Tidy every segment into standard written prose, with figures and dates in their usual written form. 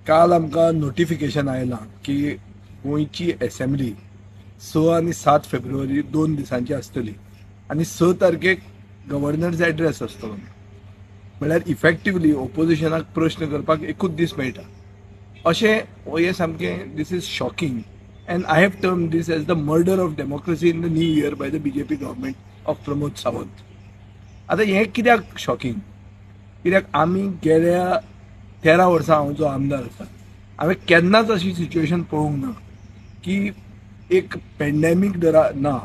काल आमकां नोटिफिकेशन आयलां की गोंयची एसेंब्ली 6 आनी 7 फेब्रुवारी 2 दिसांची आसतली आनी 6 तारखेक गव्हर्नर्स एड्रेस आसतलो. म्हळ्यार इफेक्टिवली ओपोजिशनाक प्रश्न करपाक एकूच दीस मेळटा. अशें हें सामकें this is shocking and I have term this as the murder of democracy in the new year by the BJP government of Pramod Sawant. आतां हें कित्याक शॉकिंग? कित्याक आमी गेल्या 13 वर्सां हांव जो आमदार आसा, हांवें केन्नाच अशी सिच्युएशन पळोवंक ना की एक पेंडेमीक जर ना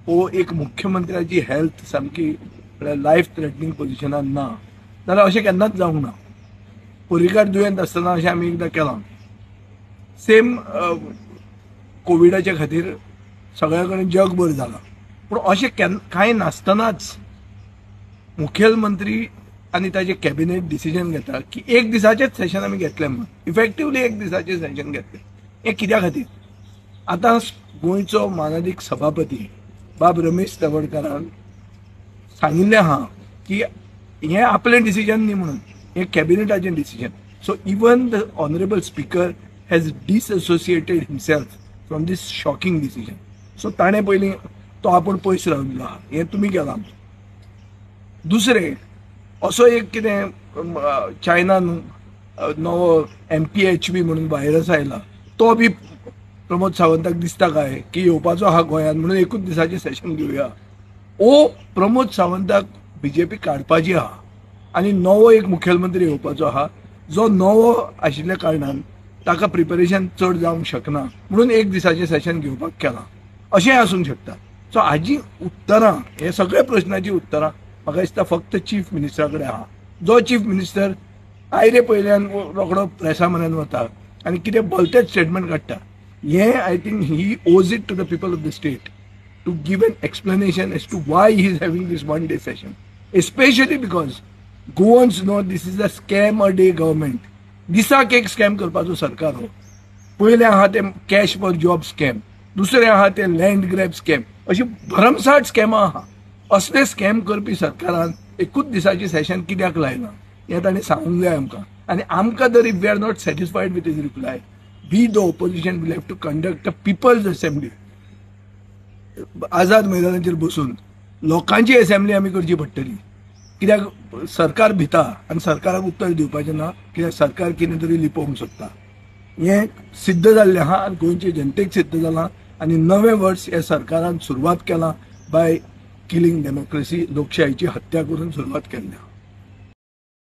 वो एक मुख्यमंत्र्याची हेल्थ सामकी म्हळ्यार लायफ थ्रेटनींग पोजिशनान ना जाल्यार अशें केन्नाच जावंक ना. पर्रीकार दुयेंत आसतना अशें आमी एकदां केलां. सेम कोविडाच्या खातीर सगळ्या कडेन जगभर जालां, पूण अशें केन्ना कांय नासतनाच मुखेलमंत्री आनी ताजे कॅबिनेट डिसिजन घेता की एक दिसाचेच सेशन आमी घेतले म्हणून. इफेक्टिवली एक दिसाचें सेशन घेतलें. हें कित्या खातीर? आतां गोंयचो मानादीक सभापती बाब रमेश तवडकारान सांगिल्लें आहा की हें आपलें डिसिजन न्ही म्हणून, हें कॅबिनेटाचें decision. So even the honourable speaker has disassociated himself from this shocking decision. So ताणें पयलीं तो आपूण पयस राविल्लो आहा, हें तुमी केलां. दुसरें असो एक कितें चायनान नवो MPHB म्हणून व्हायरस आयला, तो बी प्रमोद सावंताक दिसता काय की येवपाचो आहा गोंयांत म्हणून एकूच दिसाचें सेशन घेवया. ओ प्रमोद सावंताक बीजेपी काडपाची आहा आनी नवो एक मुखेलमंत्री येवपाचो आहा, जो नवो आशिल्ल्या कारणान ताका प्रिपरेशन चड जावंक शकना म्हणून एक दिसाचें सेशन घेवपाक केलां, अशेंय आसूंक शकता. सो हाजी उत्तरां, हे सगळे प्रश्नाची उत्तरां म्हाका दिसता फक्त चीफ मिनिस्टरा कडेन आहा. जो चीफ मिनिस्टर आयले पयल्यान रोखडो प्रेसा म्हऱ्यान वता आनी कितें भलतेच स्टेटमेंट काडटा, हें I think he owes it to the people of the state to give an explanation as to why he is having this one day session, especially because Goans know this is a scam a day government. दिसाक एक scam करपाचो सरकार हो. पयलें आहा तें cash for job scam, दुसरें आहा तें लँड ग्रॅब स्कॅम, अशी भरमसाठ स्कॅमां आहा. असले स्कॅम करपी सरकारान एकूच दिसाचें सेशन कित्याक लायलां हें ताणें सांगूंक जाय आमकां. आनी आमकां जर if we are not satisfied with his reply, we the opposition will have to conduct a people's assembly. Azad मैदानाचेर बसून लोकांची असेंब्ली आमी करची पडटली. कित्याक सरकार भिता आनी सरकाराक उत्तर दिवपाचें ना, कित्याक सरकार कितें तरी लिपोवंक सोदता. हें सिद्ध जाल्लें आहा आनी गोंयचे जनतेक सिद्ध जालां आनी नवें वर्स ह्या सरकारान सुरवात केलां बाय किलिंग डेमोक्रेसी, लोकशाहीची हत्या करून सुरवात केल्ली.